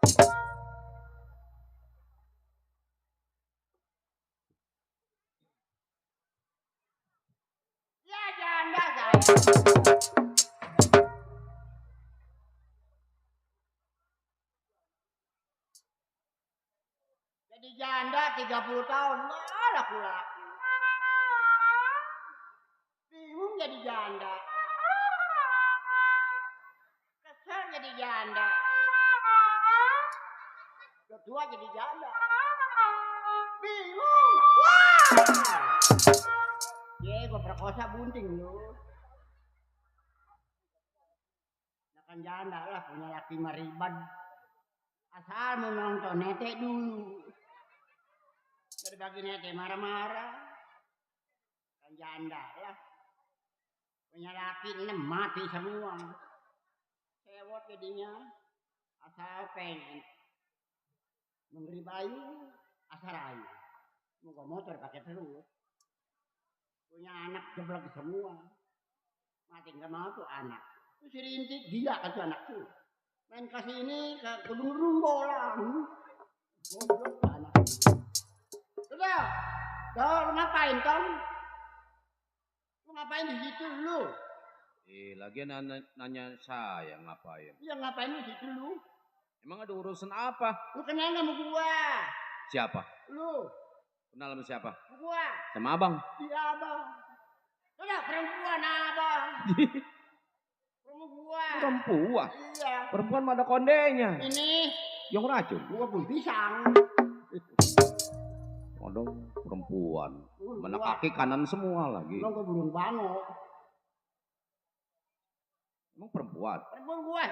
Ya janda saya. Jadi janda 30 tahun. Wah, laku-laku. Bingung jadi janda. Kesel jadi janda. Udah tua jadi janda. Bingung. Wah. Ye, gue perkosa bunting lu. Ya kan janda lah punya laki maribad. Asal mau nonton netek dulu. Berbagi netek marah-marah. Kan janda lah. Punya laki 6 mati semua. Sewot jadinya. Asal pengen. Memberi bayu. Asal ayu. Moga motor pakai terus. Punya anak jeblok semua. Mati nggak mau tuh anak. Terus si Rintik gila kan tuh anak tuh. Main kasih ini ke gedung bola. Goblok anak. Udah. Lu ngapain Tom? Lu ngapain di situ lu? Lagian nanya saya ngapain. Iya ngapain di situ lu? Emang ada urusan apa? Lu kenal sama gua. Siapa? Lu. Kenal sama siapa? Gua. Sama abang. Iya abang. Udah perempuan abang. Perempuan? Iya. Perempuan mah ada kondenya. Ini. Yang racun? Gua pun pisang. Waduh, perempuan. Mana kaki kanan semua lagi. Emang gua burung bango. Emang perempuan? Perempuan gua.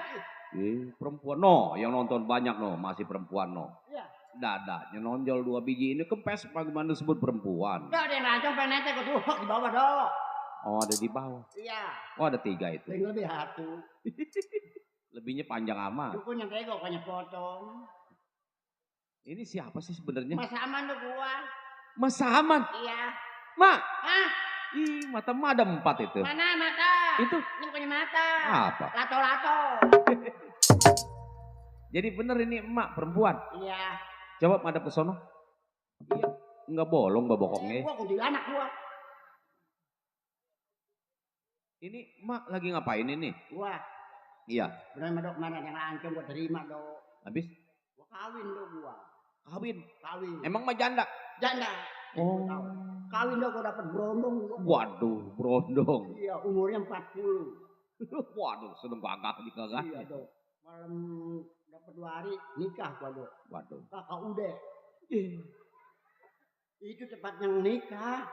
Perempuan no, yang nonton banyak no, masih perempuan no. Iya. Dadanya nonjol 2 biji ini kempes bagaimana disebut perempuan. Enggak ada yang rancang penetnya gua tuh di bawah dong. Oh ada di bawah. Iya. Oh ada 3 itu. Yang lebih satu. Lebihnya panjang amat. Dukunya tego banyak potong. Ini siapa sih sebenarnya? Mas Aman tuh gua. Mas Aman. Iya. Mak. Hah? Ih, mata mah ada 4 itu. Mana mata? Itu. Ini punya mata. Apa? Lato-lato. Jadi bener ini emak perempuan. Iya. Coba madep ke sono. Iya. Enggak bolong babokongnya. Gua kuntilanak gua. Ini emak lagi ngapain ini? Gua. Iya. Bener medok mana yang lancung gua terima dong. Habis? Gua kawin dong gua. Kawin? Kawin. Emang mah janda? Janda. Oh. Kawin dong gua dapet berondong. Waduh, berondong. Iya, umurnya 40. Waduh, sedang gagah di kagak. Iya dong. Malam dapat 2 hari nikah gua dong. Waduh. Kakak udah. Itu tempatnya nikah.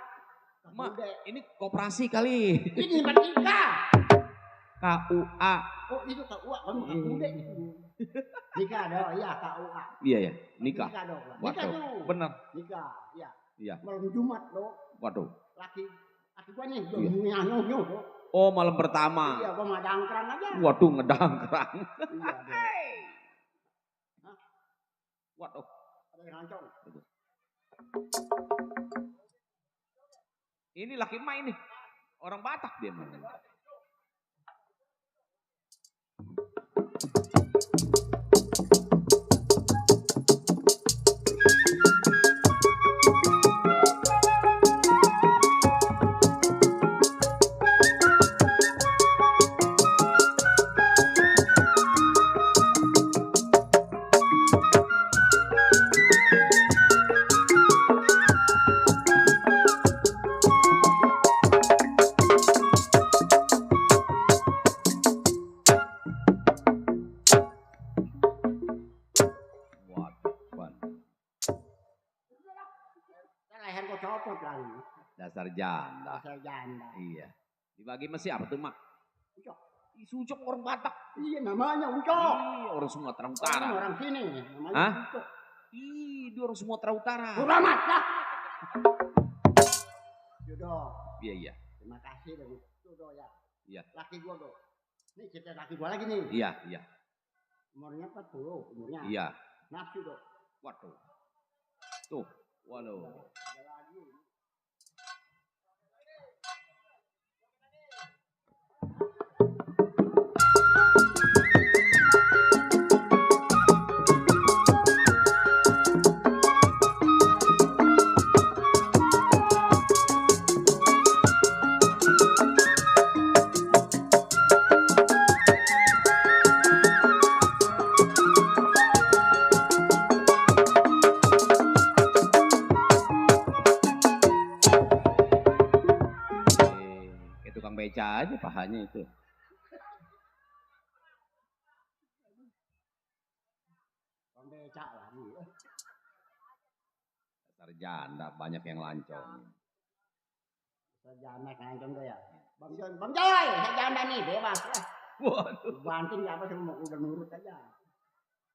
Mak, ini koperasi kali. Ini tempat nikah. KUA. Oh itu KUA, kamu kakak udah itu. Nikah dong, iya KUA. Iya ya, nikah. Nikah dong. Nikah Waduh, tuh. bener. Nikah, iya. Iya. Malam Jumat dong. Waduh. Laki gua nih, Iya. nyanyo. Oh malam pertama. Iya, gua madangkran aja. Waduh ngedangkrang. Iya dong. Hah? Waduh. Ada yang rancong. Ini laki emak ini. Orang Batak dia. Leher gua copot lagi. Dasar janda. Dasar janda. Iya. Dibagi masih apa tuh mak? Ucok. Sucok orang Batak. Iya namanya Ucok. Ih, orang Sumatera Utara. Orang sini namanya Hah? Ucok. Ih, dia orang Sumatera Utara. Selamat lah. Jodoh. Iya, iya. Terima kasih dong. Jodoh ya. Iya. Laki gua dong. Nih cerita laki gua lagi nih. Iya, iya. Umurnya 40, umurnya. Iya. Nafsu dong. Waduh. Tuh, waduh. Ada lagi. itu. Becak lagi. Dasar janda banyak yang lancong. Janda lancong tuh ya. Bang Joy, saya janda nih bebas lah. Waduh. Banting apa sih mau udah nurut aja.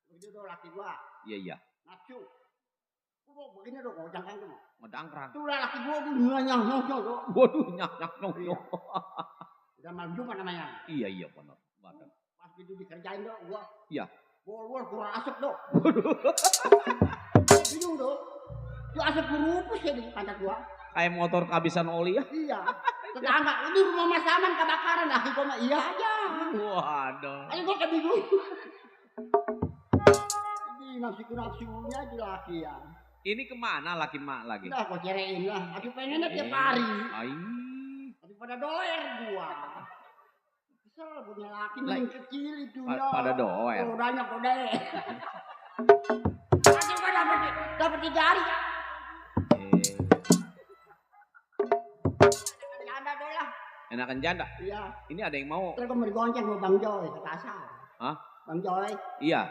Begitu tuh laki gua. Iya. Nafsu. Gua begini dong, ngocang kan tuh. Ngedangkrang. Tuh lah laki gua tuh nyang. Waduh, nyak. Udah malam Jumat namanya. Iya benar. Pas gitu dikerjain dong gua. Iya. Bol kurang asap dong. Bingung dong. Tuh asap berupus ya di pantat gua. Kayak motor kehabisan oli ya. Iya. Tetangga, ini rumah Mas Aman kebakaran. Laki gua mah iya aja. Waduh. Ayo gua kebingung. Ini nafsu-nafsunya di laki ya. Ini kemana laki mak lagi? Udah gua cerein lah. Aduh pengennya tiap hari. Ai. Tapi pada doer gua. Kesel punya laki yang kecil itu ya. Pada doer. Rodanya kode. Nanti gua dapat 3 hari. Janda deh lah. Enakan janda? Iya. Ini ada yang mau. Terus gua mau digonceng sama Bang Joy ke pasar. Hah? Bang Joy. Iya.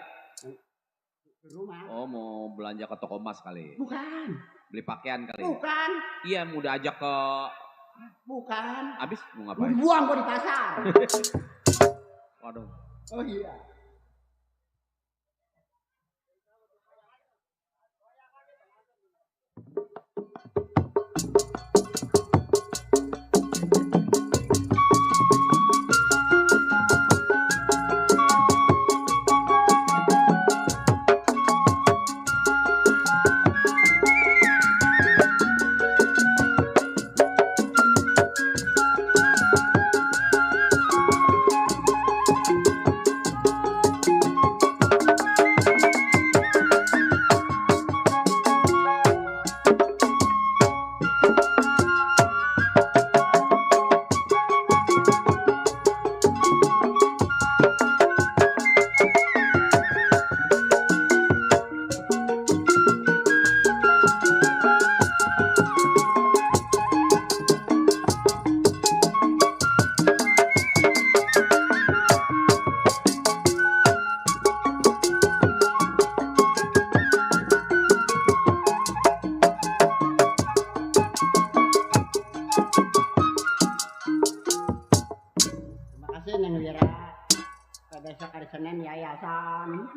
Ke rumah. Oh mau belanja ke toko emas kali. Bukan. Beli pakaian kali. Bukan. Iya mau diajak ke. Bukan. Abis mau Mau ngapain? dibuang gua di pasar. Waduh. Oh iya. Neng Wira, besok hari Senin yayasan.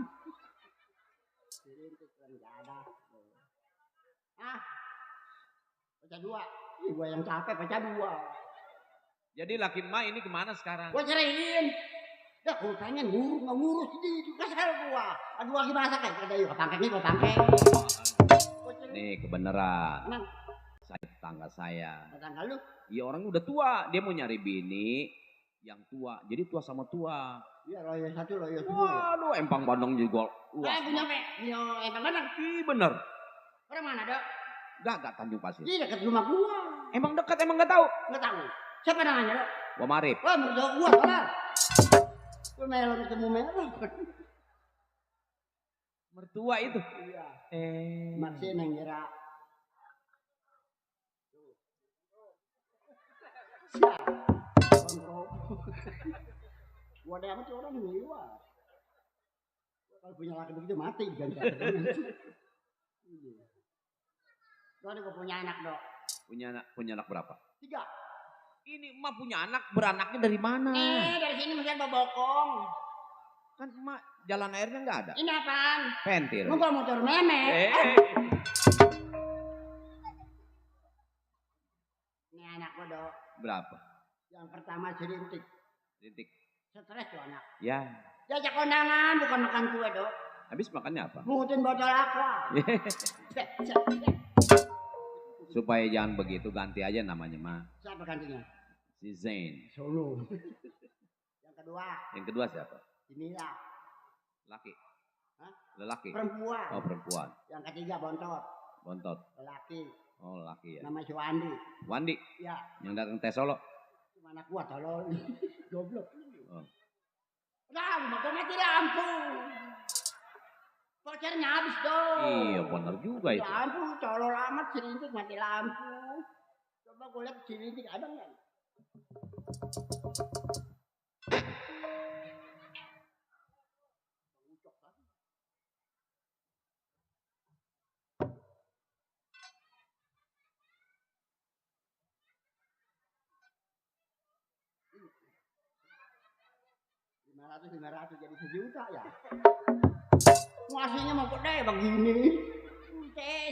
Pecah 2. Ih, gua yang capek pecah 2. Jadi laki emak ini kemana sekarang? Gua ceraiin. Dah gua pengen ngurus ini kesel gua. Aduh lagi masak kan. Ada yuk kepangkeng nih gua pangkeng. Nih kebenaran. Emang Saya tetangga saya. tetangga lu? Iya orangnya udah tua. Dia mau nyari bini yang tua. Jadi tua sama tua. Iya loyo satu loyo semua. Waduh empang Bandung juga luas. Punya empang Bandung. Ih bener. Orang mana dok? Gak Tanjung Pasir. Di dekat rumah gua. Emang dekat emang gak tahu. Nggak tahu. Siapa namanya dok? Wah Marif. Wah mertua gua soalnya. Gua melon ketemu melon. Mertua itu. Iya. Maksudnya Maksudnya Neng Wira. Siap. Gua ada apa tuh orang nih gua. Kalau punya laki begitu mati ganti. Gua ada punya anak dok. Punya anak berapa? 3. Ini emak punya anak, beranaknya dari mana? Dari sini mesti ada bokong. Kan emak jalan airnya nggak ada. Ini apaan? Pentil. Lu kalau motor memek. Ini anak gua dok. Berapa? Yang pertama Rintik. Stres tuh anak. Ya. Diajak kondangan bukan makan kue dok. Habis makannya apa? Mungutin botol aqua. Supaya jangan begitu ganti aja namanya mah. Siapa gantinya? Si Zain. Solo. Yang kedua siapa? inilah. Laki. Hah? Lelaki. Perempuan. Oh perempuan. Yang ketiga bontot. Lelaki. Oh laki ya. Nama si Wandi. Wandi. Ya. Yang datang tes Solo. Cuma anak gua tolol. Goblok. Oh. Udah, motor mati lampu. Vouchernya habis dong. Iya benar juga itu. Lampu tolol amat Rintik mati lampu. Coba gue lihat Rintik ada nggak? Lima ratus jadi 1 juta ya. Ngasihnya mau gede begini.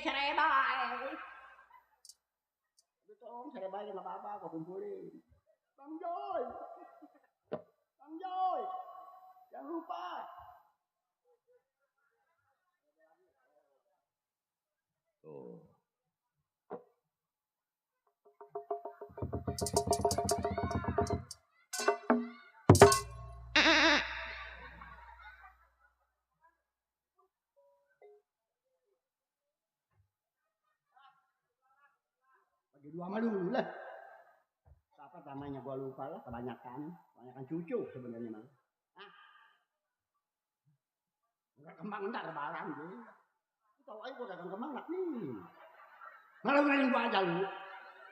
Serebai. Betul, serebai nggak apa-apa, kau kumpulin. Bang Joy, jangan lupa. Tuh. Bagi 2 sama dulu lah. Apa namanya gua lupa lah, kebanyakan cucu sebenarnya mah. Hah? Enggak kembang entar lebaran deh. Tahu aja gua dagang kembang nak nih. Malah ngelain gua aja lu.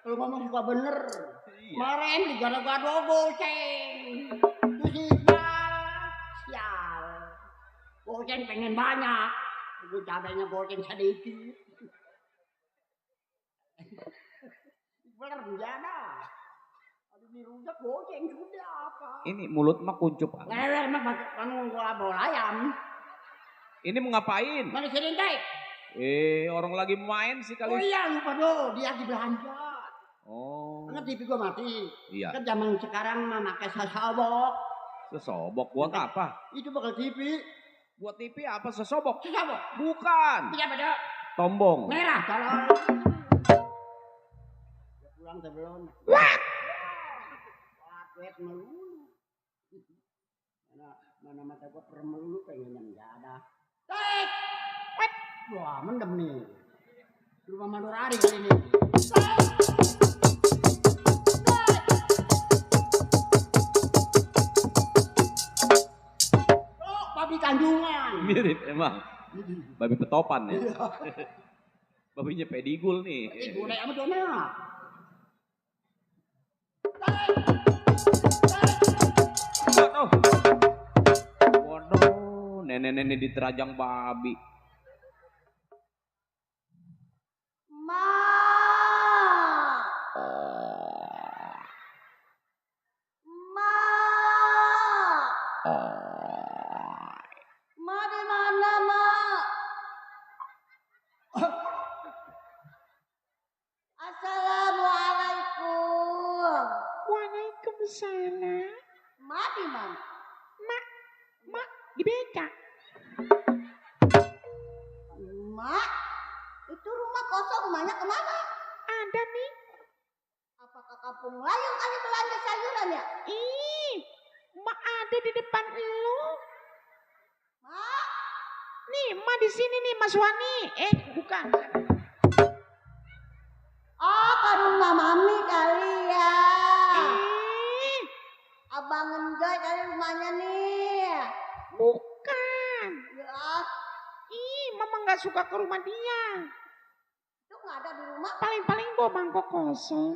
Kalau ngomong suka bener. Kemarin di gara-gara goceng. Itu sih sial. Goceng pengen banyak. Gue cabainya goceng sedikit. Bener menjana. Aduh dirujak goceng sudah apa. Ini mulut mah kuncup. Lewer mah kamu gua bola ayam. Ini mau ngapain? Mana si Rintai? Orang lagi main sih kali. Oh iya lupa doh, dia lagi belanja. Oh. Kan TV gua mati. Iya. Kan zaman sekarang mah pakai sesobok. Sesobok buat apa? Itu bakal TV. Buat TV apa sesobok? Sesobok. Bukan. Iya pada. Tombong. Merah kalau. Dia pulang sebelum. Wah. Wet melulu. Mana mata gua perem melulu pengennya enggak ada. Tek. Wet. Wah, mendem nih. Di rumah Madurari kali ini. Oh, babi Tanjungan. Mirip emang. Babi petopan ya. Babinya pedigul nih. Pedigul sama dona. Waduh. Waduh, nenek-nenek diterajang babi. Ma. Ma. Ma di mana, Ma? Assalamualaikum. Waalaikumsalam. Ma di mana? Mak di becak. Ma, itu rumah kosong, rumahnya kemana? Ada nih. Apakah kampung Melayu kali belanja sayuran ya? Ih, mak ada di depan lu. Ma, Nih, mak di sini nih, Mas Wani. Bukan. oh ke rumah mami kali ya. Ih, Abang Enjoy kali rumahnya nih. bukan. Ya, Ih, mama nggak suka ke rumah dia. itu nggak ada di rumah. Paling-paling bawa mangkok kosong.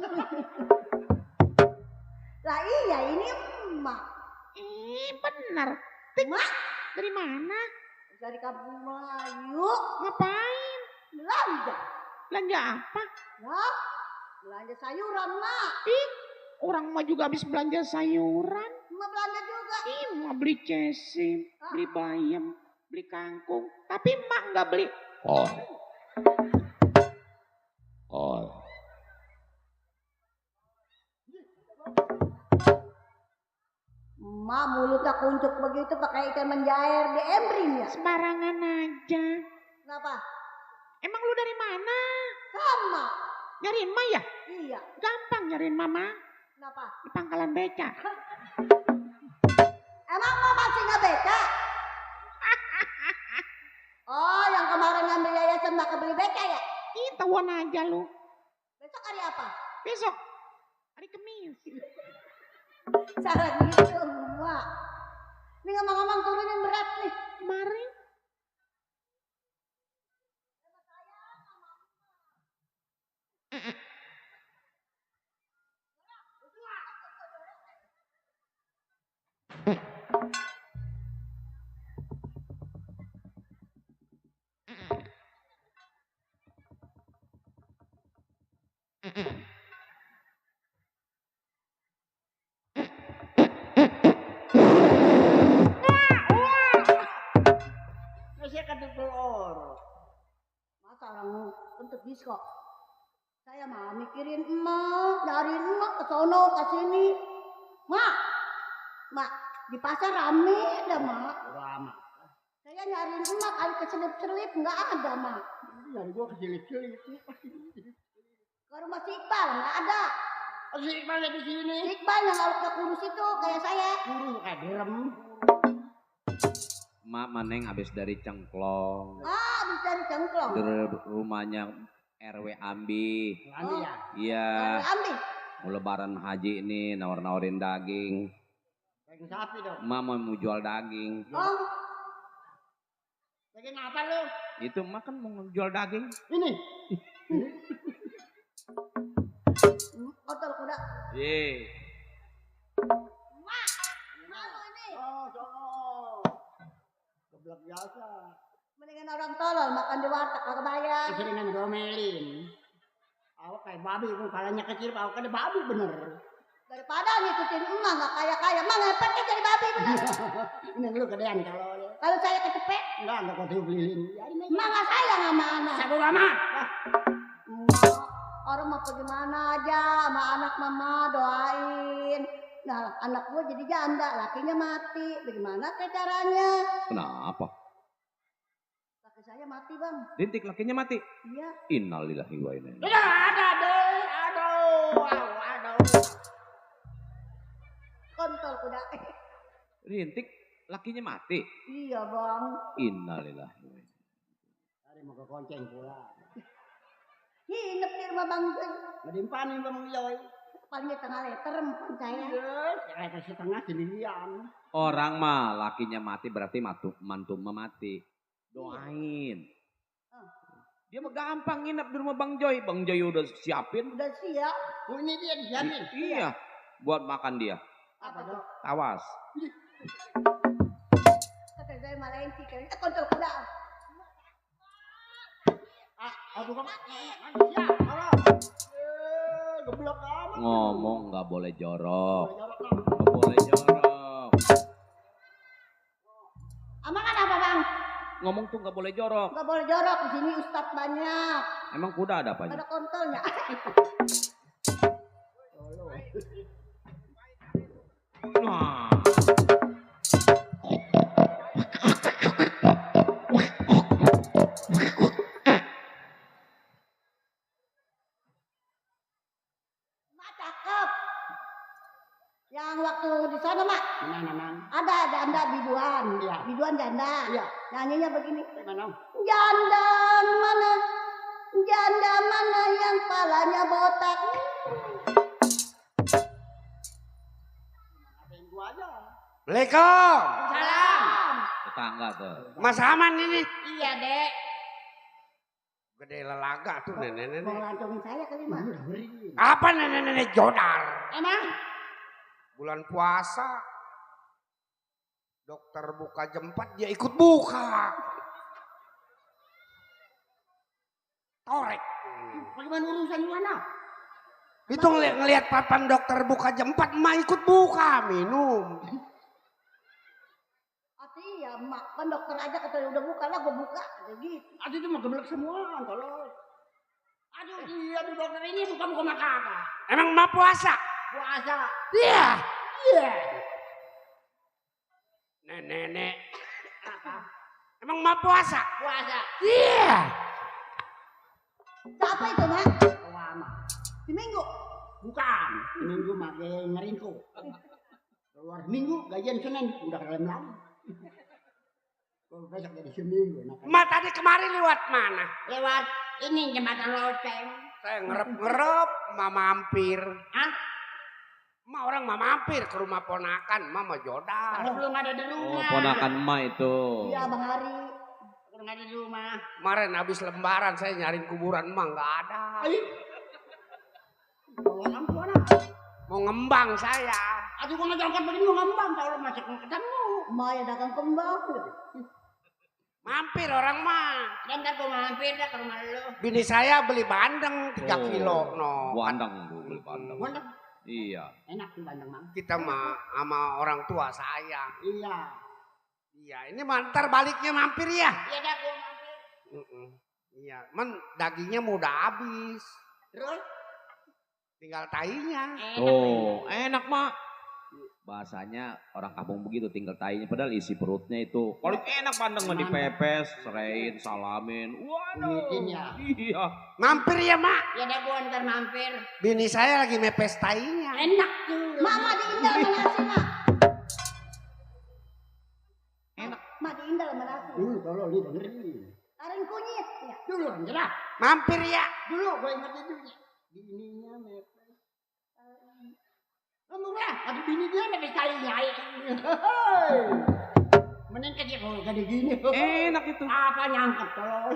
Lah iya ini emak. Bener. Emak Dari mana? dari kampung Melayu. Ngapain? Belanja. Belanja apa? Ya, belanja sayuran, Mak. Ih, orang mah juga habis belanja sayuran. Emak belanja juga. Ih, mau beli cesim, beli bayam, beli kangkung. Tapi emak nggak beli kol. Emak mulutnya kuncuk begitu pakai ikan menjair di embrin ya. Sembarangan aja. Kenapa? Emang lu dari mana? Sama. Nyariin emak ya? Iya. Gampang nyariin mama. Kenapa? Di pangkalan beca. Emang mau masih nggak beca? Oh, yang kemarin ngambil yayasan bakal beli beca ya? Ih, tauan aja lu. Besok hari apa? Besok hari Kamis. Cara gitu, Mak. Ini ngomong-ngomong turunin berat nih. Mari. nuntut disko. Saya mah mikirin emak, nyariin emak ke sono ke sini. Mak, di pasar rame dah mak. Lama. Saya nyariin emak kali keselip-selip nggak ada mak. Nyari gua keselip-selip. Ke rumah si Iqbal nggak ada. Oh, si Iqbal di sini. Si Iqbal yang awalnya kurus itu kayak saya. Kurus kayak direm. Mak maneng habis dari Cengklong. Habis dari Cengklong. Ke rumahnya RW Ambi. Ambil ya. Iya. Ambil. Mau lebaran haji ini nawar-nawarin daging. Daging sapi dong. Mak mau jual daging. Oh, Daging apa lu? Itu mak kan mau jual daging. Ini. kotor kuda. Ye. Mak, malu ini. Oh, sono. Goblok biasa. Mendingan orang tolol makan di warteg kagak bayar. Keseringan domelin. Awak kayak babi, kepalanya kecil, awak ada babi bener. Daripada ngikutin emak nggak kaya-kaya, emak ngepetnya jadi babi bener. Ini lu gedean kalau Kalau saya kecepet, enggak kau tiup lilin. Ya ini. emak nggak sayang sama anak. Sabu mama. Emak, orang mau pergi mana aja sama anak mama doain. Nah, anak gua jadi janda, lakinya mati. Bagaimana kayak caranya? Kenapa? Laki saya mati bang. Rintik lakinya mati. Iya. Innalillahi wa inna ilaihi. Ada deh. Aduh. Kontol kuda. Rintik lakinya mati. Iya bang. Innalillahi wa inna ilaihi. Tadi mau ke konceng pula. Hinep di rumah bang Joy. Ngedimpanin Bang Joy. Palingnya tengah liter empan saya. Kereta setengah sendirian. Orang mah lakinya mati berarti mantu mati. Doain. Dia mah gampang nginep di rumah Bang Joy. Bang Joy udah siapin. Udah siap. Oh, ini dia dijamin. Iya. Buat makan dia. Apa tuh? Awas. Kata saya malahin sih kan. Kontol kuda. Aduh kamu. Ya, tolong. Geblok amat. Ngomong nggak boleh jorok. Jorok. Nggak boleh jorok. Amangan apa bang? Ngomong tuh nggak boleh jorok. Gak boleh jorok di sini ustadz banyak. Emang kuda ada apanya? Ada kontolnya. Wah. Mak cakep. Yang waktu di sana mak Mana Mang? ada janda biduan. Iya. Biduan janda. Iya. Nyanyinya begini. Mana? Janda mana? Janda mana yang palanya botak? Ngapain gua aja? Assalamualaikum. Salam. Tetangga tuh. Mas Aman ini. Iya, Dek. Gede lelaga tuh nenek-nenek. Mau ngelancongin saya kali mak. Apa nenek-nenek jodar? Emang? Bulan puasa. Dokter buka jam 4 dia ikut buka. Torek. Bagaimana urusan mana? Itu ngelihat papan dokter buka jam 4 emak ikut buka minum. Arti ya mak kan dokter aja kata udah buka lah gue buka kayak gitu. Aduh itu mah geblek semua, tolong. Aduh iya di dokter ini bukan mah kagak. Emang emak puasa? Puasa. Iya. Iya. Nenek. Apa? Emang emak puasa? Puasa. Iya. Siapa itu mak? Lama. Di minggu. Bukan. Minggu makai ngeringku. Keluar minggu gajian Senin udah kelem lagi. Kalau besok jadi seminggu. Emak tadi kemarin lewat mana? Lewat ini jembatan loteng. Saya ngerep-ngerep, emak mampir. Hah? Emak orang emak mampir ke rumah ponakan, emak mau jodar. Aku belum ada di Oh, rumah. ponakan emak itu. Iya bang Hari. Aku belum ada di rumah. Kemarin habis lembaran saya nyariin kuburan emak nggak ada. Ayo. Bawa lampu mana? Mau ngembang saya. Aduh gua ngajak begini mau ngembang kalau masih ketemu. Emak ya dagang kembang. Mampir orang mah. Dan ntar gua mampir dah ke rumah lu. Bini saya beli bandeng 3 kilo. No. Bandeng bu, beli bandeng. Bandeng. Iya. Enak tuh bandeng mang. Kita mah sama orang tua saya. Iya. Iya, ini mantar baliknya mampir ya. Iya dah gua mampir. Iya, dagingnya mau udah habis. Terus Tinggal tainya. Oh, enak mak. Bahasanya orang kampung begitu, tinggal tainya. Padahal isi perutnya itu. Paling enak pandang mah dipepes, serain, salamin. Waduh. Bikin ya. Iya. Mampir ya mak. Ya dah gua ntar mampir. Bini saya lagi mepes tainya. Enak tuh. Mama diindal sama nasi, Mak. Enak. Mak diindal sama nasi. Dulu tolong nih dengerin. Taring kunyit. Ya. Dulu anjir. Mampir ya. Dulu gua ingat itu. Bininya mepes. Ngomongnya, ada bini dia mepes talinya. Mending ke dia kalau gede gini. Enak itu. Apa nyangkut tolong.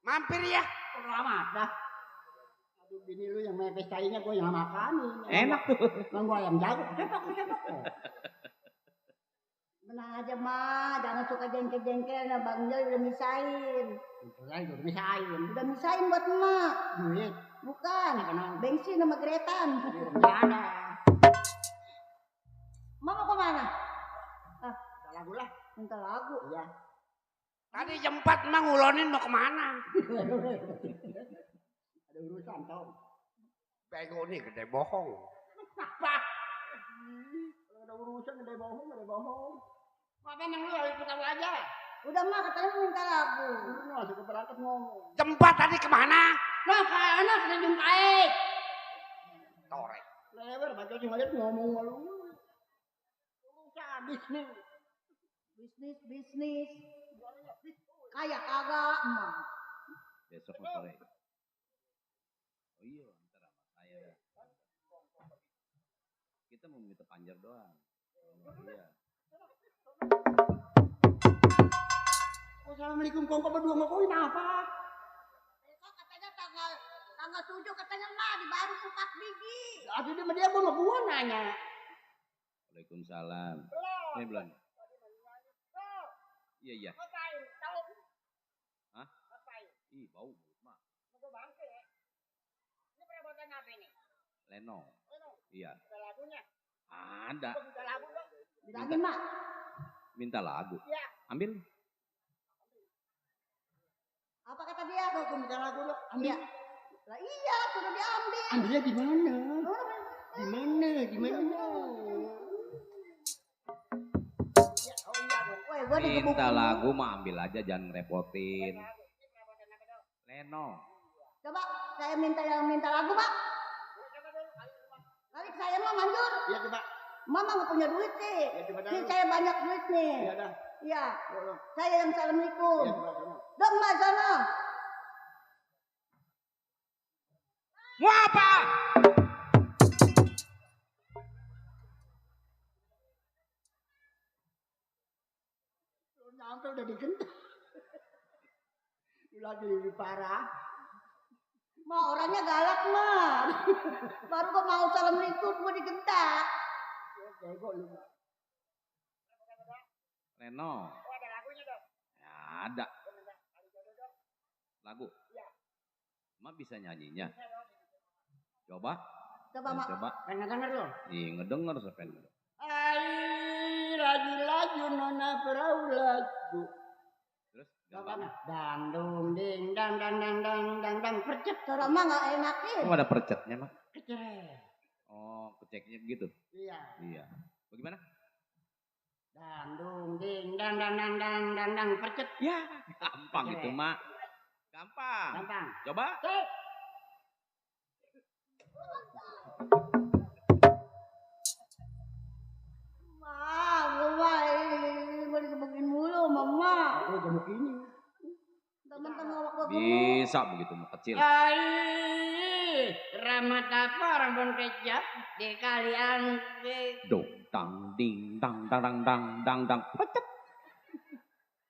Mampir ya. Lama dah. Aduh bini lu yang mepes talinya gua yang makan. Enak tuh. Bang gua ayam jago. Cepok. Tenang aja, Mak. Jangan suka jengkel-jengkel. Nah, Bang Joy udah misain. Udah misain. Udah misain buat Emak. Duit. Bukan. Kenapa? Bensin sama geretan. Enggak ada. Mak mau kemana? Lagu lah. Minta lagu. Iya. Tadi jam 4 emang ngulonin mau kemana? Ada urusan tau. Bego nih gede bohong. Apa? Kalau ada urusan gede bohong. Apa emang lu ikut tahu aja? Udah, Mak. Katanya mau minta lagu. Lu masuk ke berangkat ngomong. Jam 4 tadi kemana? Nah, kayak anak kena jumpai. Tore. Lebar baca cuma lihat ngomong malu. Urusan bisnis. Bisnis. Kayak kagak, Emak. Besok mau sore. Oh iya, ntar sama saya. Kita mau minta panjar doang. Iya. Assalamualaikum kongko berdua ngakuin apa? Besok katanya tanggal 7 katanya, Mak. Di baru 4 biji. Aduh dia sama dia gua nanya. Waalaikumsalam. Ini belum. Iya. Ngapain? Tahu? Hah? Ngapain? Ih, bau mulut mak. Mau bangke ya? Ini perabotan apa ini? Leno. Iya. Ada lagunya? Ada. Gua minta lagu dong. Bilangin, Mak. Minta lagu. Iya. Ambil. Apa kata dia? Gua minta lagu dong. Ambil. Iya. Lah iya, sudah diambil. Ambilnya di mana? Di mana? Ya, oh iya dong. Woi, gua digebukin. Minta lagu mah ambil aja, jangan repotin. Leno. Coba saya minta lagu, Pak. Kali saya mah manjur. Iya coba. Mama nggak punya duit sih. Ya coba Nih dah. saya banyak duit nih. Iya dah. Iya. Yo. Saya yang assalamualaikum. Iya coba sana. Dong, Mbak sana. Mau apa? Lu nyampe udah digentak. Lu lagi lebih parah. Ma orangnya galak, mah. Baru gua mau assalamualaikum gua digentak. Bego lu. Leno. Oh ada lagunya dong. Ya, ada. Lagu. Mak bisa nyanyinya. Coba. Coba, Mak. Coba. Pengen denger lu. Ih, ngedenger sepen. Ai laju nona perahu laju. Terus Apa gambarnya. Dandung ding dang percet. Cara mah nggak enakin. Oh, ada percetnya, Mak. Keceret. Oh, keceknya begitu. Iya. Iya. Bagaimana? Dandung ding dang percet. Ya, gampang itu, Mak. Gampang. Gampang. Coba. Tuh. Gua gua digebukin mulu, Mama. Aku gemuk ini. Teman-teman gua gemuk. Bisa begitu, Mak, kecil. Ai ramat apa orang bon kecap di kalian Dong, dang, ding, dang, dang, dang, dang, dang, dang. Percet.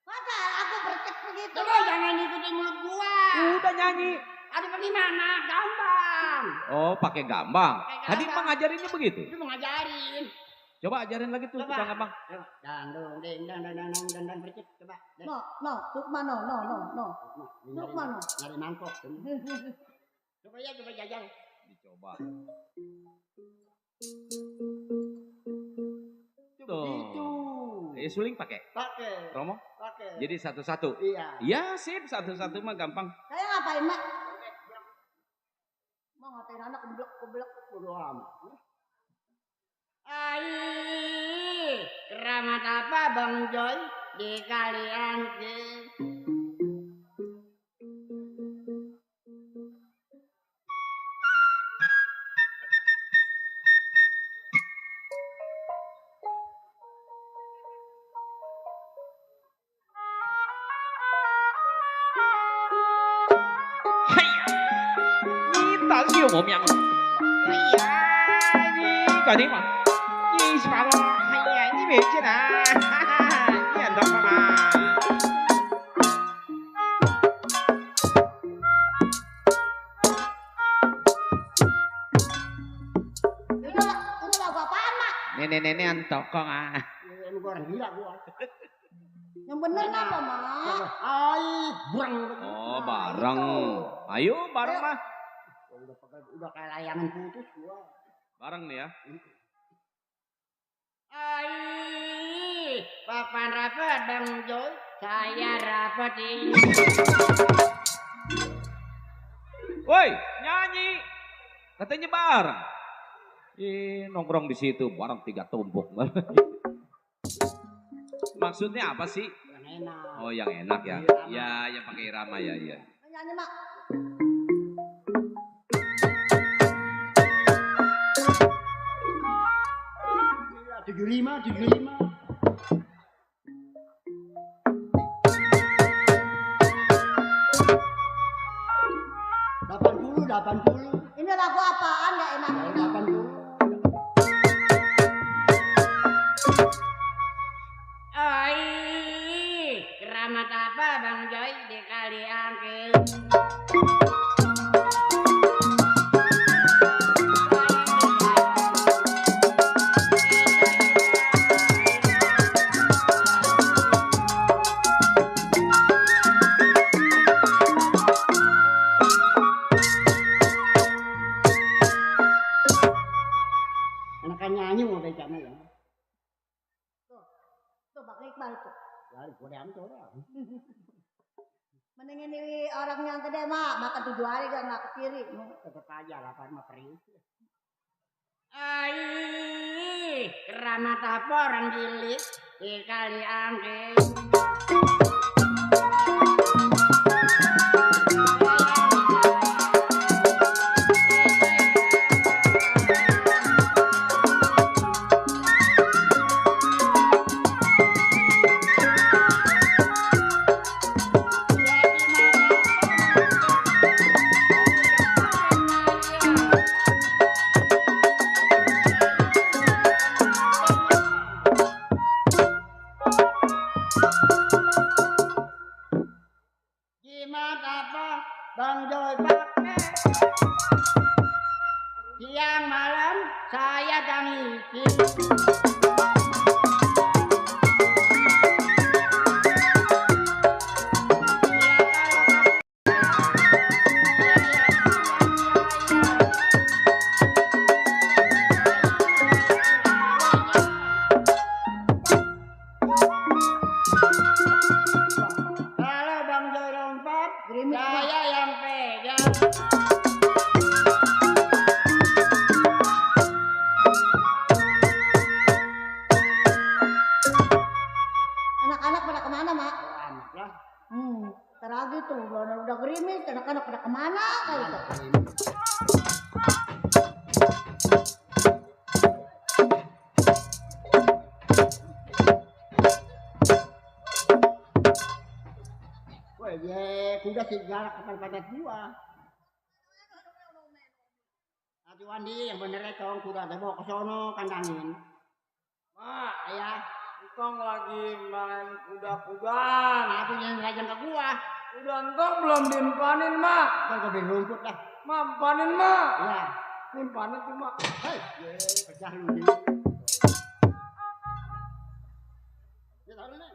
Masa aku bercek begitu? Coba jangan ikutin mulut gua. Udah nyanyi. Ada bagaimana? Gampang. Oh, pakai gambang. Pakai Tadi gambang. Mak ngajarinnya begitu. Itu mau ngajarin. Coba ajarin lagi tuh, Coba. tukang gambang. Coba. Dandung ding dang percet. Coba. No, Lukman, no. Lukman. Nyari mangkok. Coba ya, coba jajan. Dicoba. Tuh. Begitu. Suling pakai. Pakai. Romo? Pakai. Jadi satu-satu. Iya. Ya sip, satu-satu mah gampang. Saya ngapain, Mak? Mau ngatain anak keblek. Bodo amat. Ai, keramat apa Bang Joy di kalian ke? Kita siêu một nhận. Cái đi mà. Đi sao mà hay à, như vậy chứ nè. Như anh đó mà. Ini lagu apaan, Mak? Nenek antok kong ah. Emang gua orang gila gua. Yang bener apa, Mak? Ai, burang. Oh, bareng. Ayo bareng mah. Udah kayak layangan putus gua. Bareng nih ya. Ai, papan rapat Bang Joy, saya rapat ini. Woi, nyanyi. Katanya bareng. Nongkrong di situ bareng 3 tumpuk. Maksudnya apa sih? Yang enak. Oh, yang enak ya. Ya, yang pakai irama ya, iya. Nyanyi, Mak. Tujuh lima. 80. Ini lagu apaan nggak enak? 80. Ai, keramat apa Bang Joy di kali angkel? Anak nyanyi mau baca ya. Tuh, Bang Iqbal tuh. Ya, gua diam tuh. Mending ini orang yang gede, Mak. Makan 7 hari gak nggak ke kiri. Tetep aja lah mah periuk. Ai, keramat apa orang gilik di kali angke. Jimat apa Bang Joy pakai? Siang malam saya tangisi. Kalau Bang Joy lompat, Gerimis, saya yang pegang. Anak-anak pada kemana, Mak? Anak lah. Teragi tuh, udah gerimis, anak-anak pada kemana kali tuh? Woi, dia kuda sih galak kepada gua. Hati Wandi yang bener tong kuda teh bawa ke sono kandangin. Mak, ayah, Engkong lagi main kuda-kudaan. apa yang ngajak ke gua? Udah engkong belum dimpanin, Mak. Kan gua beli rumput dah. Mampanin, Mak. Iya. Dimpanin tuh, Mak. Hei, pecah lu nih. Ya tahu nih.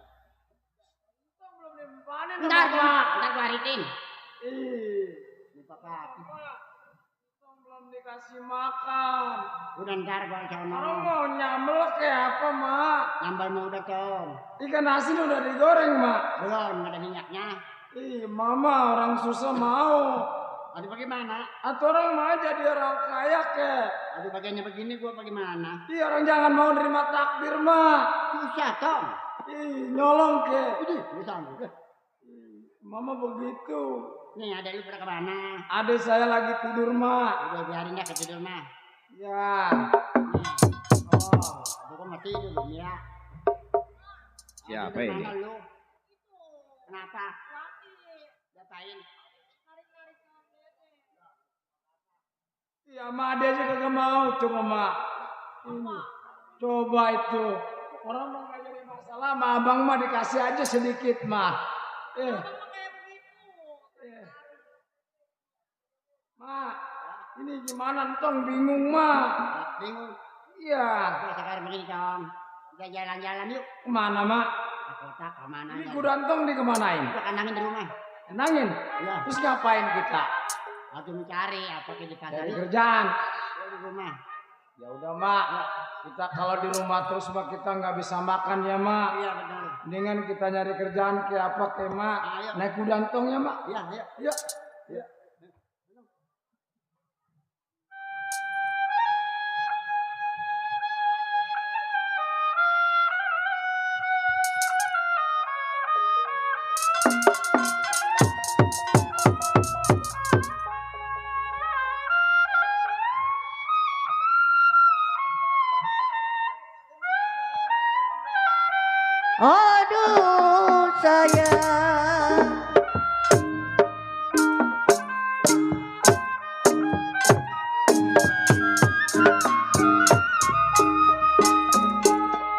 Engkong belum dimpanin. Ntar gua haritin. Ih. Lupa papi. Mak. Engkong belum dikasih dikasih makan. Udah ntar gua sono. Orang mau nyambel kayak apa, Mak? Nyambal mau udah Tom. Ikan asin udah digoreng, Mak. Belum ada minyaknya. Ih, Mama orang susah mau. Aduh bagaimana? Atau orang mau jadi orang kaya ke? Aduh bagiannya begini gua bagaimana? Ih, orang jangan mau nerima takdir, Mak. Susah Tom. Ih, nyolong ke. Ini bisa udah. Mama begitu. Nih ada lu pada kemana? Adik saya lagi tidur, Mak. Udah biarin dah ketidur mah. Ya. Oh, gua mau tidur belum ya? Siapa Tidur ini? mana lu? Kenapa? Ngapain? Iya, Mak, Ade aja kagak mau. Coba, Mak. Ini. Coba itu. Orang mau nggak jadi masalah, Mak. Abang mah dikasih aja sedikit, Mak. Mak, ini gimana entong bingung, Mak. Bingung. Iya. Oke, sekarang begini Tom. Kita jalan-jalan yuk. Kemana, Mak? Ke kota kemana? Ini kudantong dikemanain? Kita kandangin di rumah. Tenangin. Iya. Terus ngapain kita? Atau mencari apa ke di pasar Dari yuk. kerjaan. Di rumah. Ya udah, Mak. Kita kalau di rumah terus, Mak, kita nggak bisa makan ya, Mak. Iya benar. Dengan kita nyari kerjaan kayak apa, kayak Mak. Ayo. Naik kudantong ya, Mak. Iya, iya. Ya. Aduh sayang,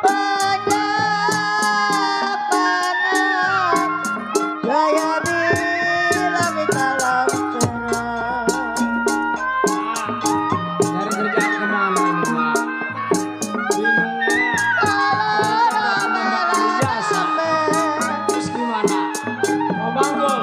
banyak saya bilang di dalam serang. Nyari kerjaan kemana ini, Mak? Bingung, Mak. Terus gimana? Mau banggul?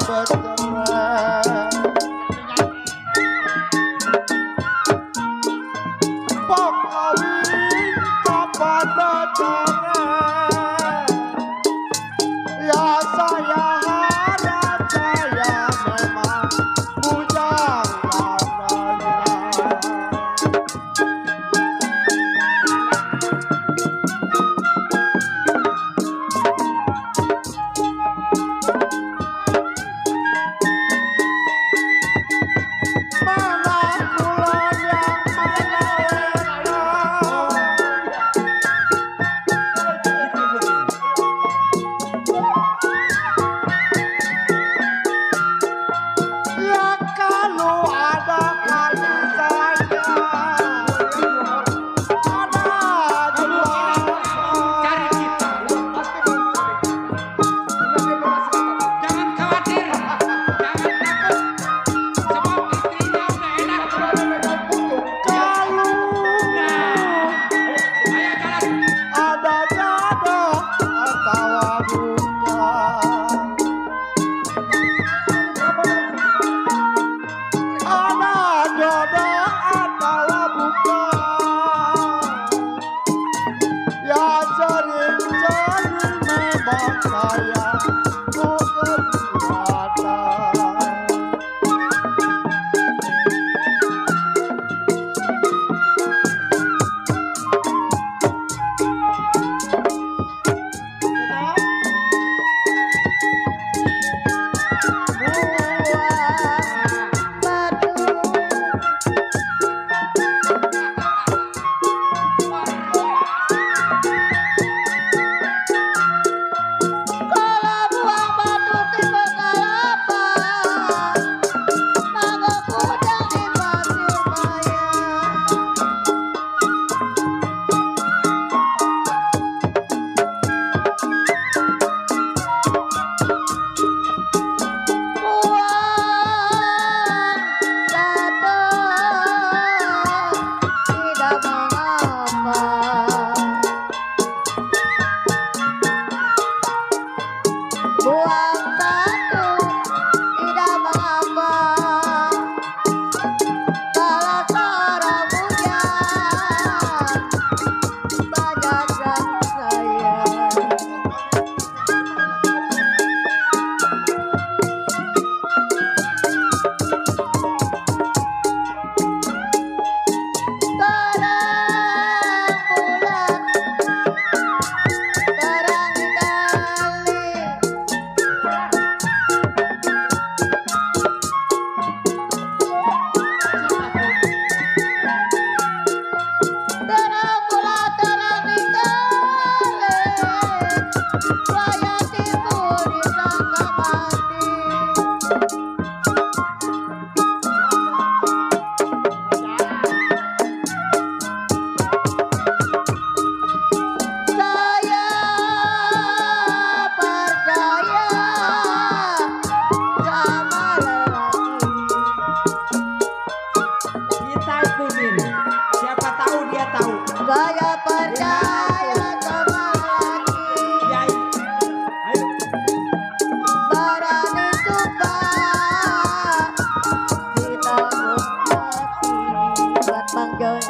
becerai pokoknya kepada cerai ya saya harap saya memang bujang karenanya mana bulan yang ya kalau ada kali saya ada juga Cari kita. Jangan khawatir. Jangan takut. Sebab istrinya udah enak. kalau Ayo jalan. ada jodoh atau bukan ada jodoh atau bukan ya sering-sering memang saya bukan mata Kalau buang batu tipe kelapa, naga pudang di pasir maya. Buang batu tidak mengapa. Buang satu tidak mengapa kalau seorang bujang banyak yang sayang. Terang bulan terang kali terang bulan terang kali wayah timur disangka mati. Saya percaya sama lelaki. Kita ikutin. Siapa tahu dia tahu. Saya percaya sama lelaki. Yai. Ayo. Berani sumpah kita mati buat Bang Joy.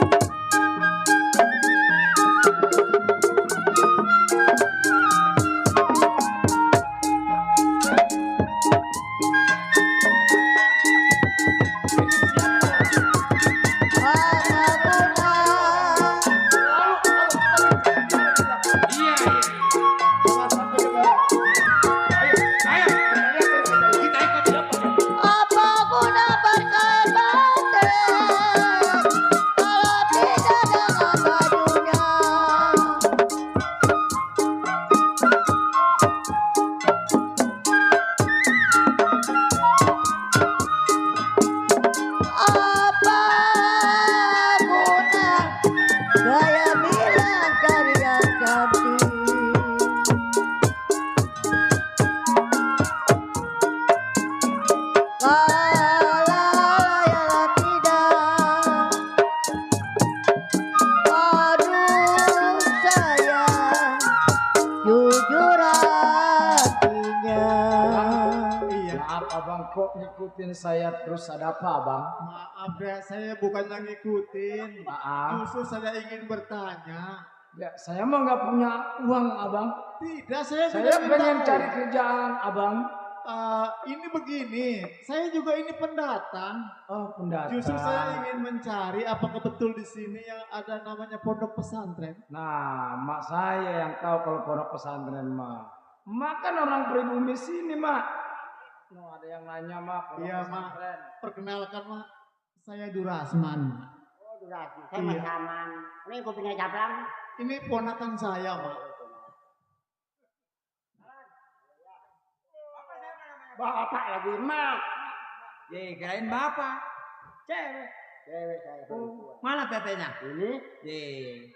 Iya, iya. Ayo. Kita ikut. Apa guna berkait batin kalau tidak dengan bajunya? Apa guna gaya bilang karya cantik? Kalau tidak, aduh sayang, jujur hatinya. Iya, Maaf abang, kok ngikutin saya terus, ada apa abang? Maaf ya, saya bukannya ngikutin. Maaf. Justru saya ingin bertanya. Ya, saya mah nggak punya uang abang. Tidak, saya Saya minta pengen uang. cari kerjaan abang. Ini begini, saya juga ini pendatang. Oh, pendatang. Justru saya ingin mencari apakah betul di sini yang ada namanya pondok pesantren. Nah, mak saya yang tahu kalau pondok pesantren mah. Mak kan orang pribumi sini mak. No, ada yang nanya mak pondok Iya, Mak. pesantren. Perkenalkan, Mak, saya Durasman. Oh, durasi. Saya Iya. masaman. Ini kopinya cabang. Ini ponakan saya, Mak. Bapak lagi mak. Ye, kirain bapak. Cewek. Cewek saya perempuan. Mana tetenya? Ini, Ye,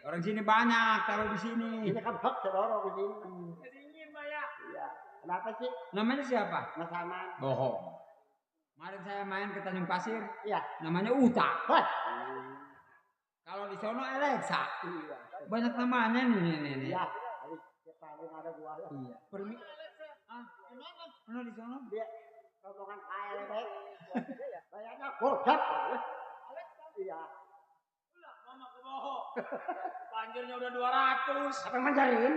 orang sini banyak taruh di sini. ini kan hak sedorong di sini. Dingin mak ya. Iya. Kenapa sih? Namanya siapa? Masaman. Bohong. Kemarin saya main ke Tanjung Pasir. Iya. Namanya Uta. Hot. Kalau di sono Alexa. Iya. Banyak namanya nih. Iya. Habis paling ada gua. Iya. Permi. Ah, mana di sono? Dia rombongan kaya lebih. Kayaknya godap. Iya. Mama kebohong. Banjirnya udah 200. Apa yang manjarin?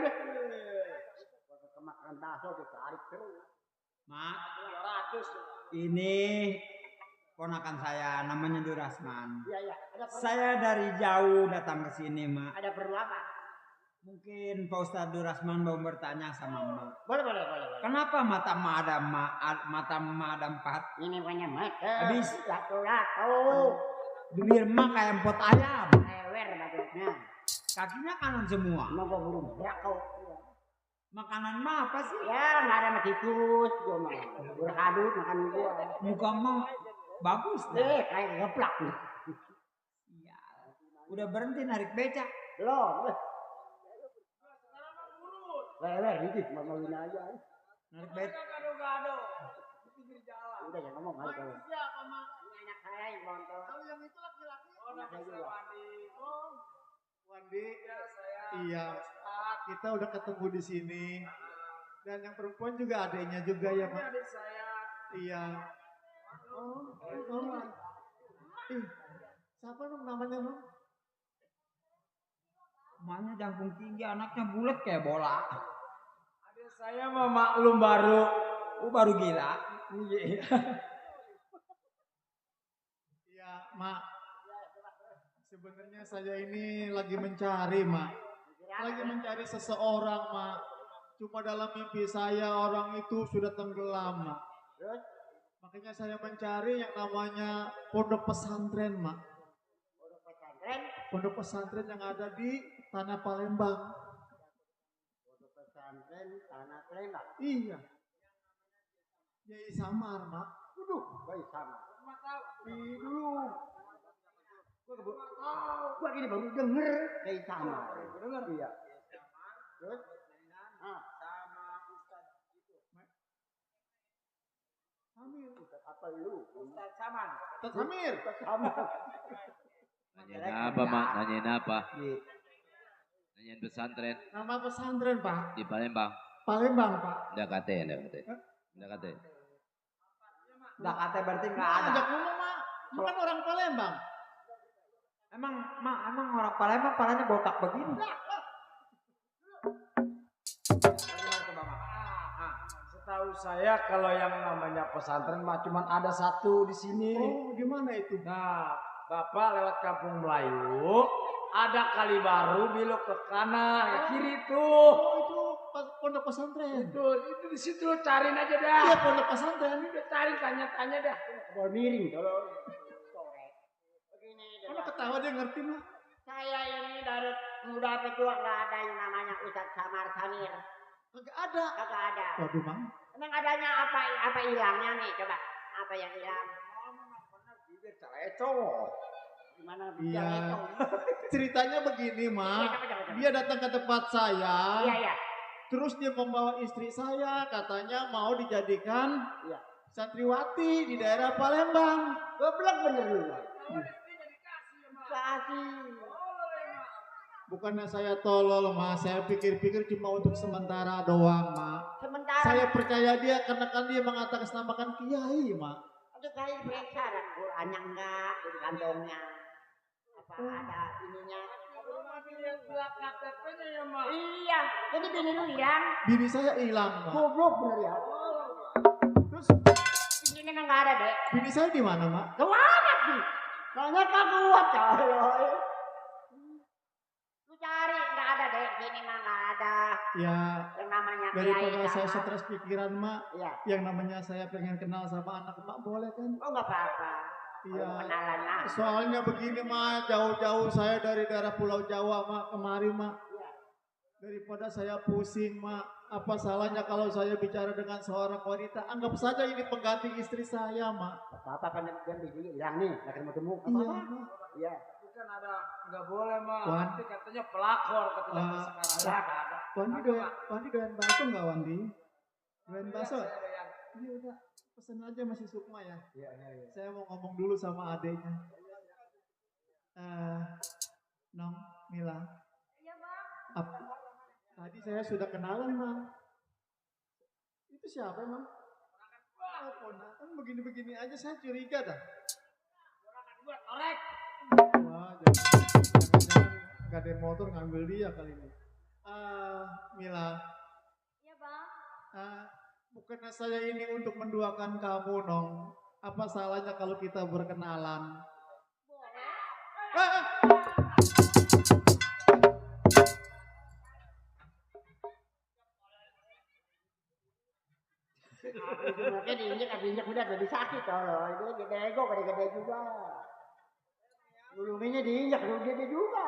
Kemakan bakso ditarik terus. Mak, 200. ini ponakan saya namanya Durasman. Iya, iya. Ada perlu, Saya dari jauh datang ke sini, Mak. ada perlu apa? Mungkin Pak Ustadz Durasman mau bertanya sama Mak. Boleh, boleh, boleh. boleh. Kenapa mata Mak ada empat? Ini punya mata. Habis. Lato-lato. Bibir Mak kayak empot ayam. Lewer badannya. Kakinya kanan semua. Mau gua burung brakau. Makanan Mak apa sih? Ya, nggak ada matikus. Gua mah berkadut makan gua. Muka Mak bagus dah. Kayak geplak. Iya. Udah berhenti narik becak. Belum. Lewer dikit, ngomongin aja. Narik becak. Gado-gado. Di pinggir jalan. Udah jangan ngomong aja. kalau. Siapa mak? Ini anak saya yang nonton. Kalau yang itu laki-laki. Oh, Anak nama saya saya juga. Wandi. Oh, Wandi, ya saya. iya, Ustaz. kita udah ketemu di sini. Dan yang perempuan juga adiknya juga ya, Ini Mak. adik saya. Iya. Oh, ih, siapa nom namanya nom? Maknya jangkung tinggi, anaknya bulat kayak bola. Adik saya mah maklum baru. Baru gila. Iya. Iya, Mak. Sebenarnya saya ini lagi mencari, Mak. Lagi mencari seseorang, Mak. Cuma dalam mimpi saya orang itu sudah tenggelam, Mak. Terus? Makanya saya mencari yang namanya pondok pesantren, Mak. Pondok pesantren. Pondok pesantren yang ada di Tanah Palembang. Pondok pesantren tanah Palembang. Iya. Yai Samar, Mak. Waduh, baik sama. Ih, dulu. Gua gini baru denger kayak sama. Denger? Iya. Terus? Ah, Samir. apa lu? Ustaz Saman. Ustaz Samir. Sama. Nanyain apa, Mak? Nanyain apa? Nanyain pesantren Nama pesantren, Pak. di Palembang. Palembang, Pak. Nggak kate. Nggak kate. Nggak kata berarti nggak ada. Ajak ngomong, Mak. Bukan orang Palembang. Emang orang Palembang palanya botak begini. Setahu saya kalau yang namanya pesantren mah cuma ada satu di sini. Oh, di mana itu? Nah, Bapak lewat Kampung Melayu, ada kali baru belok ke kanan, ke kiri tuh. Oh, itu pondok pesantren. Itu di situ lo cariin aja dah. Iya, pondok pesantren. Udah cari tanya-tanya dah. Bawa miring kalau sore. Begini Kalau ketawa dia ngerti, Mak. saya ini dari muda sampai tua nggak ada yang namanya Ustadz Samar Samir. Kagak ada. Kagak ada. Waduh, Bang. Emang adanya apa hilangnya nih? Coba apa yang hilang? Bibir caleco. Gimana? Iya. Yang itu? Ceritanya begini, Iya, Mak. coba. Dia datang ke tempat saya. Iya, iya. Terus dia membawa istri saya, katanya mau dijadikan Iya. santriwati di daerah Palembang. Goblok bener lu. Kasih. Bukannya saya tolol, Ma. Saya pikir-pikir cuma untuk sementara doang, Ma. Sementara. Saya percaya dia karena kan dia mengatasnamakan kiai, Ma. Untuk kali penasaran, Qurannya enggak di kantongnya. Apa ada ininya? KTP-nya ya, Mak. Iya, jadi bini lu hilang. Bini saya hilang, Ma. Goblok bener ya. Terus Bininya enggak ada, Dek. bini saya di mana, Ma? Kemana sih? Soalnya tak kuat, coy. Lu cari, enggak ada, Dek. Sini mah enggak ada. Ya, Yang namanya daripada kiai, saya enggak ada. stres pikiran, Ma. Iya. Yang namanya saya pengen kenal sama anak Mak, boleh kan? Oh, enggak apa-apa. Iya. Kenalan lah. Soalnya begini, Ma. Jauh-jauh saya dari daerah Pulau Jawa, Ma. Kemari, Ma. Iya. Daripada saya pusing, Ma. Apa salahnya kalau saya bicara dengan seorang wanita? Anggap saja ini pengganti istri saya, Ma. Apa-apa kan bini hilang nih, enggak ketemu. Iya, Apa-apa? Ma. Iya. Itu kan ada nggak boleh, Mak. Wan. Nanti katanya pelakor katanya Ah. sekarang. Ada. Wandi doyan bakso nggak, Wandi? Doyan bakso? Ada yang- Iya, udah. Pesen aja masih Sukma ya. Iya. Saya mau ngomong dulu sama adeknya. Nong, Mila. Iya, Bang. Tadi saya sudah kenalan, Bang. Itu siapa, Bang? Oh, ponakan begini-begini aja saya curiga dah. Buat orek. Wah, jangan-jangan nggak ada motor ngambil dia kali ini. Mila, Iya, Bang. bukannya saya ini untuk menduakan kamu, Nong. Apa salahnya kalau kita berkenalan? Boleh. Makanya diinjek udah jadi sakit kalau itu gede-gede gede-gede juga. Buluminya diinjek gede juga.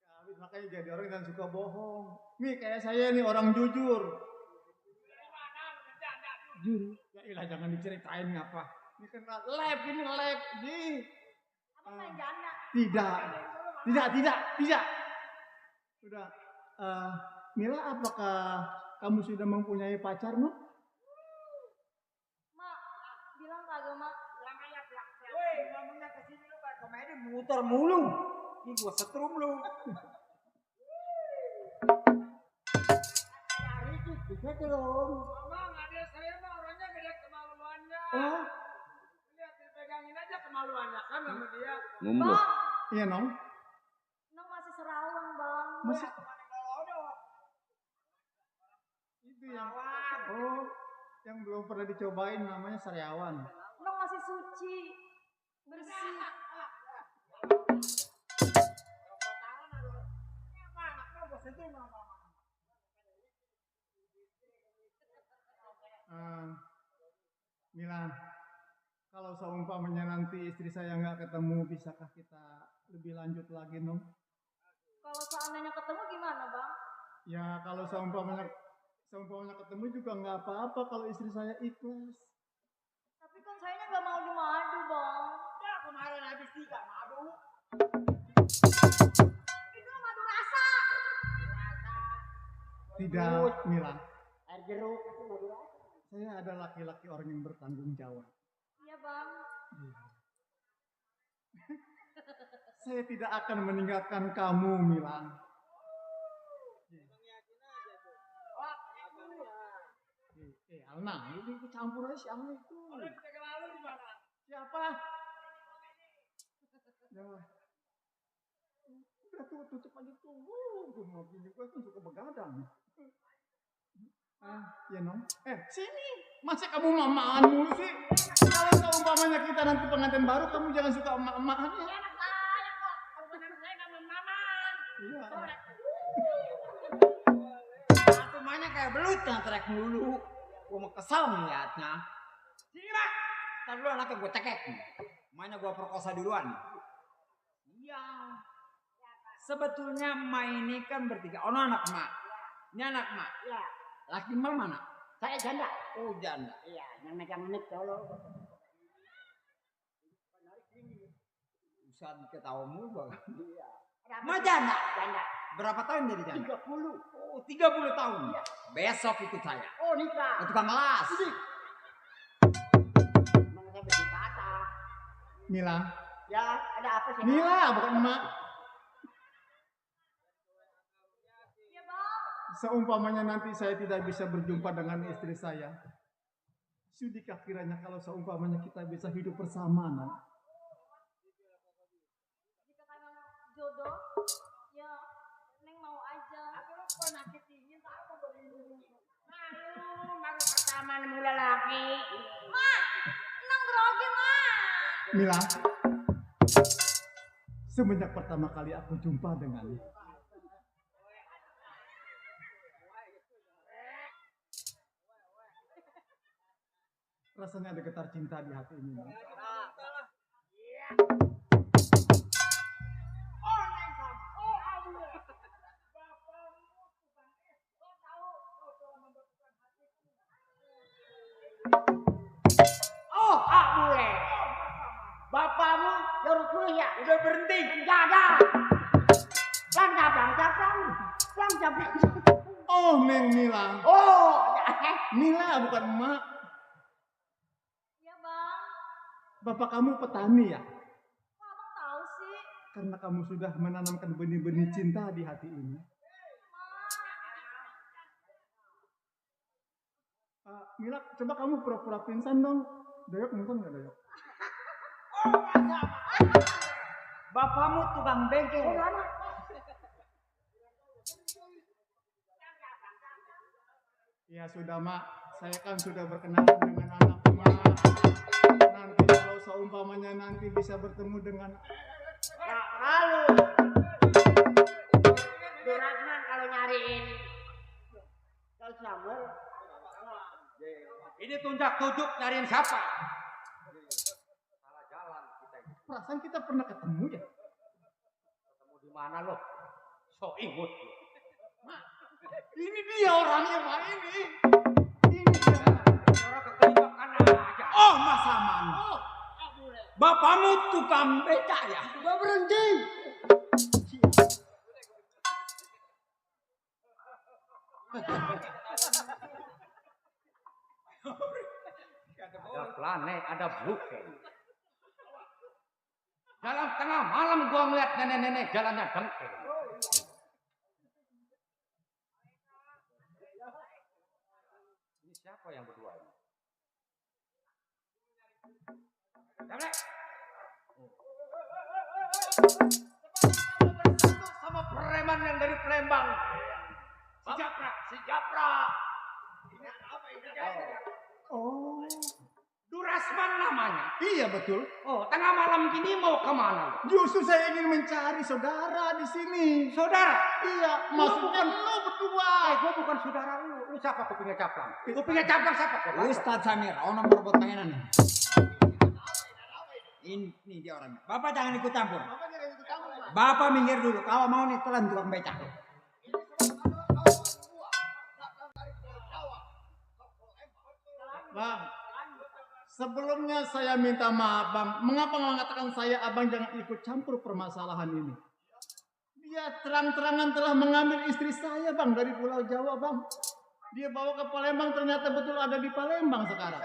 Habis makanya jadi orang yang suka bohong. Nih kayak saya nih orang jujur. Jujur. Ya ilah jangan diceritain ngapa. Ini kan lab ini lab nih. Abang main janda. Tidak. Sudah. Mila, apakah kamu sudah mempunyai pacar, Mak? Mak, bilang kagak, Mak. Woi, ngomongnya ke sini lu kayak komedi muter mulu. Ini gua setrum lu. Hari itu bisa belum. Mamang, adik saya mah orangnya gede kemaluannya. Oh, Lihat dipegangin aja kemaluannya kan sama dia. Ngumbuh. Bang, iya, Nong. Nong masih serawang, Bang. Masih itu yang yang belum pernah dicobain namanya sariawan. Nong masih suci. Bersih. Mila, kalau seumpamanya nanti istri saya nggak ketemu, bisakah kita lebih lanjut lagi, Nong? Kalau seandainya ketemu gimana, Bang? Ya kalau seumpamanya ketemu juga nggak apa-apa kalau istri saya ikhlas. Tapi kan sayanya nggak mau dimadu, Bang. Ya kemarin habis 3 madu. Itu madu rasa. Tidak, Mila. Air jeruk itu madu rasa. Saya ada laki-laki orang yang bertanggung jawab. Iya, Bang. Saya tidak akan meninggalkan kamu, Mila. Alna, ini ikut campur aja si Alna itu. Lalu di mana? Siapa? Ya. Udah tuh, tutup aja tuh. Gue mau gini, gue kan suka begadang. Ya Nong. Sini. Masa kamu mamaan mulu sih? Kalau seumpamanya kita nanti pengantin baru, kamu jangan suka emak-emakan ya. Anak saya kok. Kalau benar saya nggak memaman. Iya. Aku mainnya kayak belut ngantrek mulu. Gua mau kesal melihatnya. Sini, Mak. Ntar dulu anaknya gua cekek. Mainnya gua perkosa duluan. Iya. Sebetulnya main ini kan bertiga. Oh, anak Mak. Ini anak Mak. Ya, Laki Mak mana? saya janda. Oh, janda. Iya, yang megang mic tolong. Usah diketawa mulu Bang. Iya. Mak janda. Janda. Berapa tahun jadi janda? 30. Oh, 30 tahun. Iya. Besok ikut saya. Oh, nikah. Ke tukang las. Emang saya besi patah. Mila, Ya, ada apa sih? Mila, bukan emak. Iya bang. Seumpamanya nanti saya tidak bisa berjumpa dengan istri saya, sudikah kiranya kalau seumpamanya kita bisa hidup bersama, Nak? Jika karena jodoh, ya Neng mau aja. Aku kok nakit dingin tak apa baru pertama nemu lelaki. Ma, Neng grogi ma. Mila, semenjak pertama kali aku jumpa dengannya, rasanya ada getar cinta di hati ini. Nak. Oh, ah boleh. Bapakmu jauh kuliah. Udah berhenti. Jaga. Langcap. Oh, Neng Mila. Oh, Mila bukan emak. Iya bang. Bapak kamu petani ya? Kok abang tahu sih? Karena kamu sudah menanamkan benih-benih cinta di hati ini. Mila, coba kamu pura-pura pingsan dong. Doyok nonton nggak Doyok? Bapakmu tukang bengkel. Ya sudah mak, saya kan sudah berkenalan dengan anak emak. Nanti kalau seumpamanya nanti bisa bertemu dengan Lalu Durasman kalau nyariin kalau summer Ini tunjuk nyariin siapa? perasaan kita pernah ketemu ya. Ketemu di mana lo? So ingut. Ini dia orangnya mak ini. Ini dia. Orang kekelimpakan aja. Oh, Mas Aman. Bapakmu tukang beca ya? udah berhenti. Ada plane, ada buke. Dalam tengah malam gua ngeliat nenek-nenek jalannya dengkel. Ini siapa yang berdua ini? Damle. Sama preman yang dari Palembang. Si Japra. Oh, Durasman namanya. iya betul. Oh, tengah malam gini mau kemana? Justru saya ingin mencari saudara di sini. Saudara. Iya, maksudnya lo berdua. Gue bukan saudara lu. Lu siapa kupingnya caplang? Kupingnya caplang siapa? Ustadz Samir, ono merebut mainan nih. Ini dia orangnya. Bapak jangan ikut campur. Bapak minggir dulu. Kalau mau nih telan tukang becak. Bang, sebelumnya saya minta maaf bang. Mengapa mengatakan saya abang jangan ikut campur permasalahan ini? Dia terang-terangan telah mengambil istri saya bang dari Pulau Jawa bang. Dia bawa ke Palembang, ternyata betul ada di Palembang sekarang.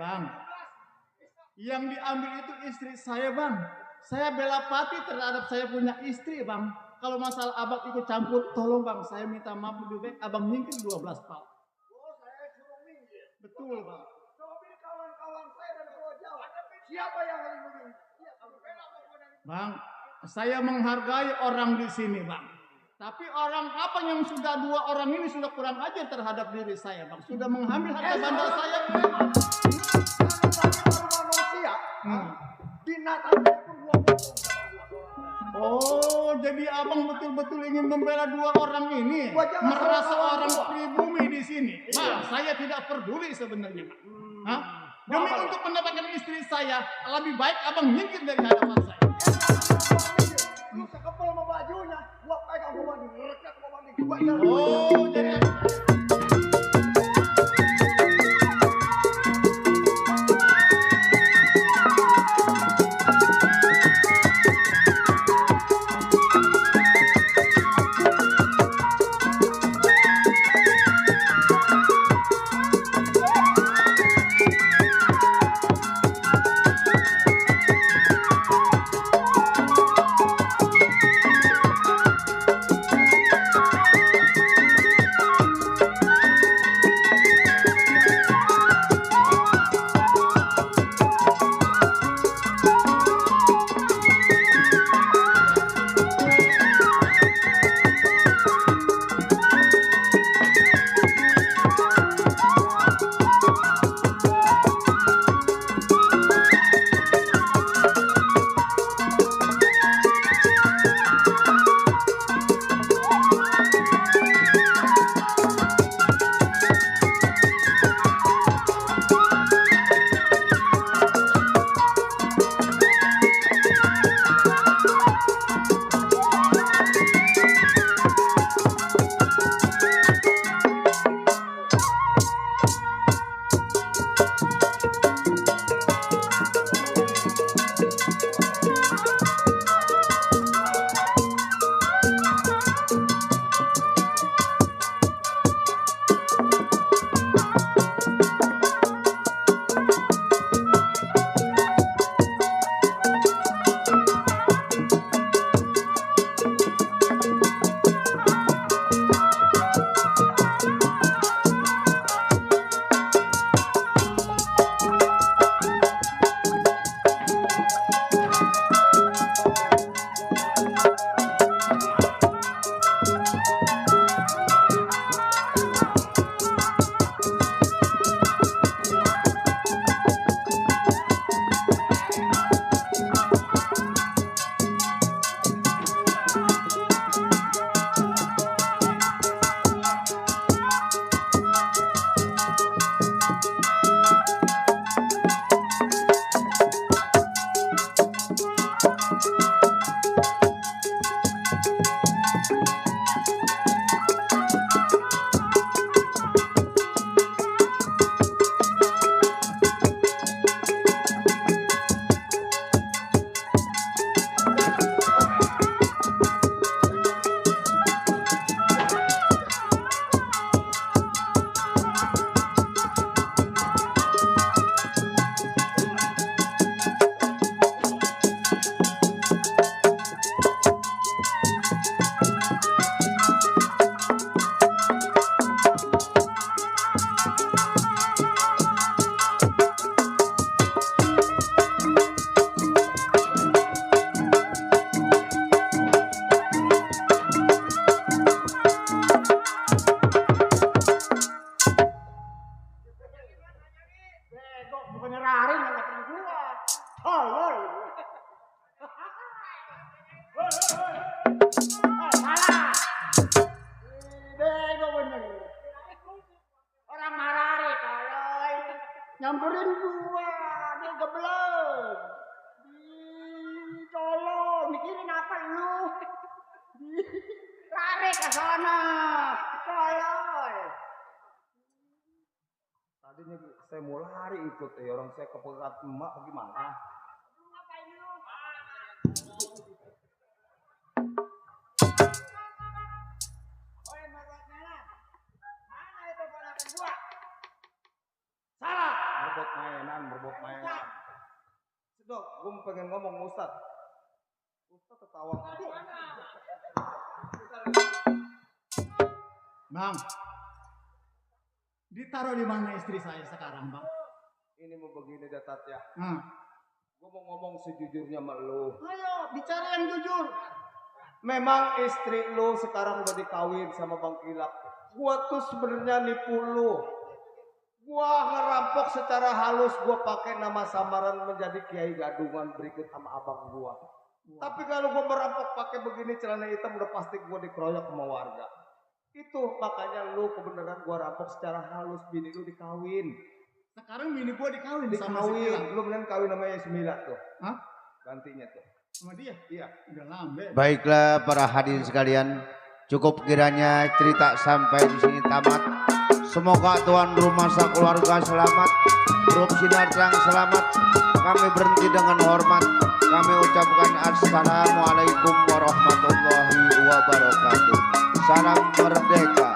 Bang, yang diambil itu istri saya bang. Saya bela pati terhadap saya punya istri bang. Kalau masalah abang ikut campur, tolong bang, saya minta maaf lebih baik abang nyingkir 12 pal. Betul bang. Bang, saya menghargai orang di sini bang. Tapi orang apa yang sudah dua orang ini sudah kurang ajar terhadap diri saya bang. Sudah mengambil harta benda saya. Oh, jadi abang betul-betul ingin membela dua orang ini, merasa orang pribumi di sini. Bang, saya tidak peduli sebenarnya. Hah? Demi untuk mendapatkan istri saya, lebih baik abang nyingkir dari hadapan saya. Lu sekepel sama bajunya, gua pegang gua mandi, rekat gua mandi. Oh, jadi Tolol. Tadinya saya mau lari ikut orang saya kepegat emak bagaimana? Oi, Marwat Melan. Mana itu ponakan gua? Salah. Berbot mainan. Sedok, gue pengen ngomong Ustad. Ustad ketawa. Bang, ditaruh di mana istri saya sekarang, Bang? Ini mau begini datat ya. Nah, Gue mau ngomong sejujurnya sama lu. ayo bicara yang jujur. Memang istri lu sekarang udah dikawin sama Bang Kilap. Gua tuh sebenarnya nipu lu. Gua ngerampok secara halus, gua pakai nama samaran menjadi Kiai Gadungan berikut sama abang gua. Tapi kalau gua merampok pakai begini celana hitam udah pasti gua dikeroyok sama warga. Itu makanya lu kebenaran gua rampok secara halus, bini lu dikawin. Sekarang bini gua dikawin sama si Gilang. Lu beneran kawin sama Yasmila tuh. Hah? Gantinya tuh. Sama dia? Iya. Udah lambe. Baiklah para hadirin sekalian, cukup kiranya cerita sampai di sini tamat. Semoga tuan rumah keluarga selamat, grup Sinar yang selamat. Kami berhenti dengan hormat. Kami ucapkan assalamualaikum warahmatullahi wabarakatuh. Salam merdeka.